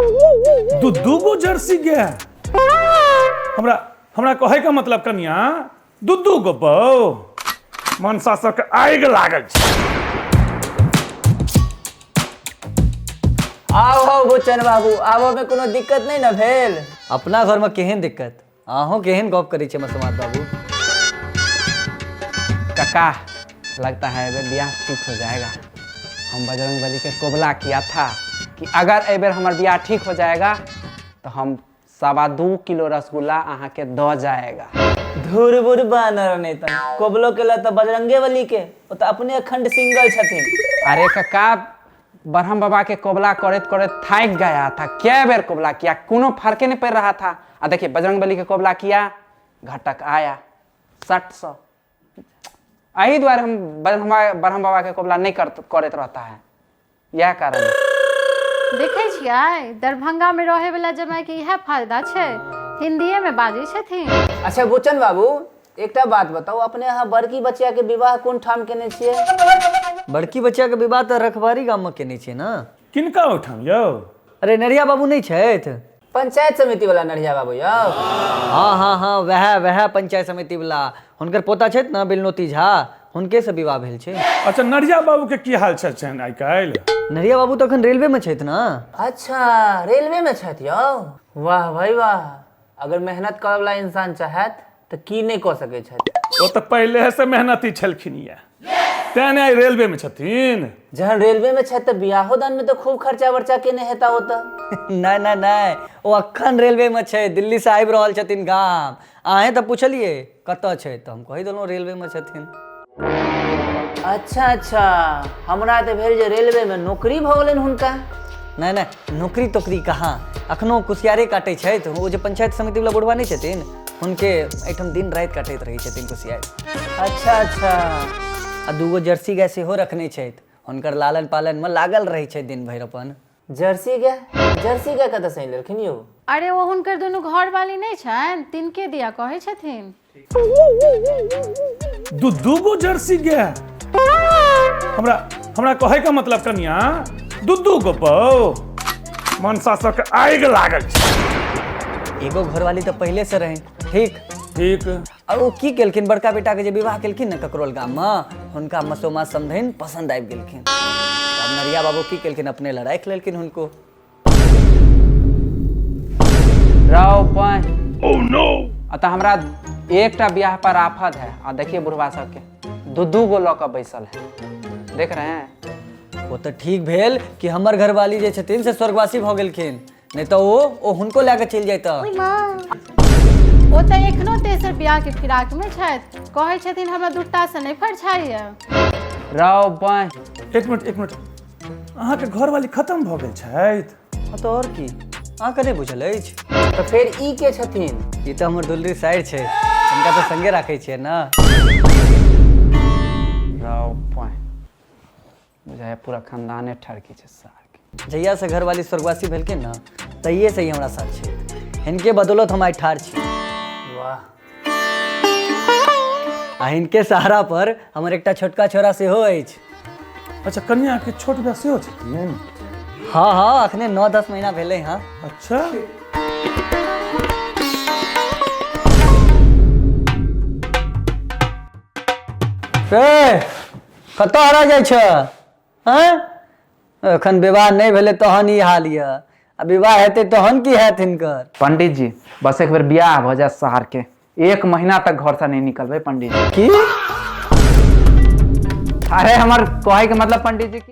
दू दू गो जर्सी गाय। हमरा हमरा कहै के मतलब कनिया, दू दू गो बौ मनसा सबके आगि लागल छै। आउ हौ बुच्चन बाबू, आबऽ में कोनो दिक्कत नहीं न भेल? अपना घर में केहन दिक्कत, अहूँ केहन गप करै छियै मसमात बाबू। काका, लगता है एबे बियाह ठीक हो जाएगा। हम बजरंग बली के कोबला किया था कि अगर एबेर हमर बियाह ठीक हो जाएगा तो हम 2.25 किलो रसगुल्ला अहाँ के द जाएगा। धुर बुर बानर नहीं त कोबलो के त बजरंगे बली के, ओ त अपने अखंड सिंगल छथिन। अरे काका, ब्रह्म बाबा के कोबला करैत करैत थाकि गया था, कै बेर कोबला किया, कोनो फर्के नहीं पड़ रहा था। आ देखिए बजरंग बली के कोबला किया, घटक आया 60 सौ। एही दुआरे हम ब्रह्म बाबा के कोबला नहीं करैत रहता है, यह कारण है। देखै छियै, दरभंगा में रहे वाला जमाई के इएह फायदा छै, हिंदीए में बाजै छथिन। अच्छा बुच्चन बाबू, एकटा बात बताउ, अपने यहाँ बड़की बचिया के विवाह कोन ठाम केने छियै? बड़की बच्चा के विवाह तऽ रखबारी गाम में केने छियै ने। किनका ओहिठाम यौ? अरे नरिया बाबू नहीं छथि? पंचायत समिति वाला नरिया बाबू यौ? हाँ हाँ हाँ, वएह वएह पंचायत समिति वाला, हुनकर पोता छथि ने बिलनोती झा, हुनके से विवाह भेल छै। अच्छा, नरिया बाबू के की हाल छनि आइ काल्हि? नरिया बाबू तऽ अखन रेलवे में छथि ने। अच्छा, रेलवे में छथि यौ, वाह भाई वाह। अगर मेहनत करऽ वाला इंसान चाहत तऽ की नहि कऽ सकै छथि। ओ तऽ पहिले से मेहनती छलखिन ये, तें ने आइ रेलवे में छथिन। जहन रेलवे में छथि तऽ बियाहो दान में तऽ खूब खर्चा वर्चा केने हेता ओ तऽ। नहि नहि नहि, ओ अखन रेलवे में छै, दिल्ली से आबि रहल छथिन गाम। अहें तऽ पुछलियै कतऽ छै, तऽ हम कहि देलहुँ रेलवे में छथिन। अच्छा अच्छा, हमरा तऽ भेल जे रेलवे में नौकरी भऽ गेलनि हुनका। नहि नहि, नौकरी तोकरी कहाँ, अखनो कुसियारे काटै छथि। ओ जे पंचायत समिति वाला बुढ़वा नहि छथिन, हुनके एहिठाम दिन राति काटैत रहै छथिन कुसियार। अच्छा अच्छा। आ दूगो जर्सी गाय सेहो रखने छथि, हुनकर लालन पालन में लागल रहै छथि दिन भरि अपन। जर्सी गाय? जर्सी गाय कतऽ से आनि लेलखिन यौ? अरे ओ हुनकर दुनू घरवाली नहि छनि, तिनके दिया कहै छथिन। दू दू गो जर्सी गाय। हमरा हमरा कहै के मतलब कनिया, दू दू गो बौ मनसा सबके आगि लागल छै। एगो घरवाली तऽ पहिले से रहनि, ठीक ठीक। और ओ की केलखिन, बड़का बेटा के जे विवाह केलखिन ने ककरोल गाम में, हुनका मसोमा समधनि पसंद आबि गेलखिन। आब नरिया बाबू की केलखिन, अपने लए राखि लेलखिन हुनको। रौ पाई। आ तऽ हमरा एकटा बियाह पर आफत है, आ देखिए बुढ़वा सबके दू दू गो लऽ कऽ बैसल है, देख रहे हैं। ओ तऽ ठीक भेल कि हमर घरवाली जे छथिन से स्वर्गवासी भऽ गेलखिन, नहि तऽ ओ हुनको लए कऽ चलि जैता। ओ तऽ एखनो तेसर बियाह के फिराक में छथि, कहै छथिन हमरा दूटा से नहि फरछाइया। रौ पाई। एक मिनट एक मिनट, अहाँके घरवाली खत्म भऽ गेल छथि? हाँ तऽ आओर की, अहाँके नहि बुझल अछि? तऽ फेर ई के छथिन? ई तऽ हमर दुलरी साइर छै, हिनका तऽ संगे राखै छियै ने। रौ पाई, बुझाइया पूरा खानदाने ठरकी छै सार के। जहिया से घरवाली स्वर्गवासी भेलखिन ने, तहिये से ही हमरा साथ छै, हिनके बदौलत हम आइ ठाढ़ छी। वाह। आ हिनके सहारा पर हमर एकटा छोटका छोरा सेहो अछि। अच्छा, कन्या के छोट भाय सेहो छथिन? हाँ हाँ, अखने 9-10 महीना भेलै हँ। अच्छा। रे कतऽ हरा जाइ छ? हँ, एखन विवाह नहि भेलै तहन ई हाल यऽ, आ विवाह हेतै तहन की हैत हिनकर? पंडित जी, बस एक बेर बियाह भऽ जाय शहर के, 1 महीना तक घर से नहीं निकलबै पंडित जी। की? अरे हमर कहै के मतलब पंडित जी।